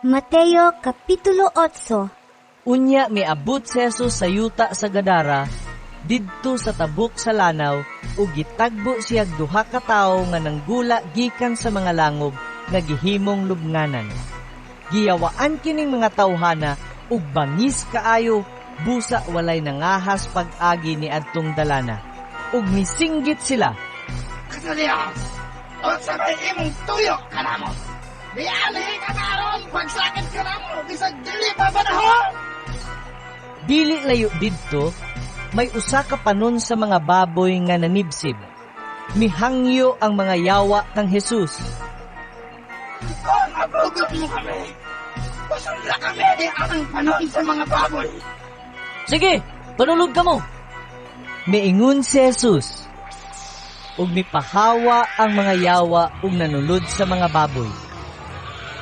Mateo Kapitulo 8. Unya miabot si Jesus sa yuta sa Gadara, didto sa tabok sa lanaw, ug gitagbo siyag duha ka tawo nga nanggula gikan sa mga langob nga gihimong lubnganan. Giyawaan kining mga tawhana ug bangis kaayo, busa walay nangahas pag-agi ni adtong dalana. Ug misinggit sila, Kasalias! Unsa may imong tuyo kanamo? Mianhi ka karon, pagsakit kanamo, bisag dili pa panahon! Dili layo didto, may usa ka panon sa mga baboy nga nanibsib. Mihangyo ang mga yawa kang Jesus. Kung mabugot mo kami, pasudla kami ang panon sa mga baboy. "Sige, panulod kamo!" miingon si Jesus. Ug mipahawa ang mga yawa ug nanulod sa mga baboy.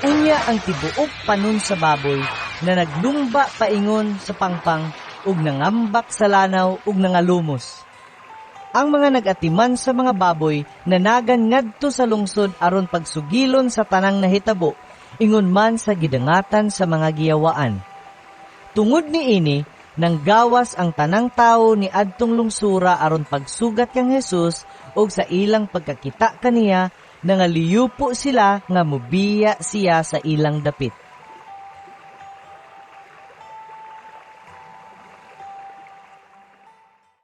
Unya ang tibuok panon sa baboy na naglumba paingon sa pangpang ug nangambak sa lanaw ug nangalumos. Ang mga nag-atiman sa mga baboy nanagan ngadto sa lungsod aron pagsugilon sa tanang nahitabo, ingon man sa gidangatan sa mga giyawaan. Tungod niini, nanggawas ang tanang tawo ni adtong lungsura aron pagsugat kang Jesus, ug sa ilang pagkakita kaniya, nangaliyupo sila nga mubiya siya sa ilang dapit.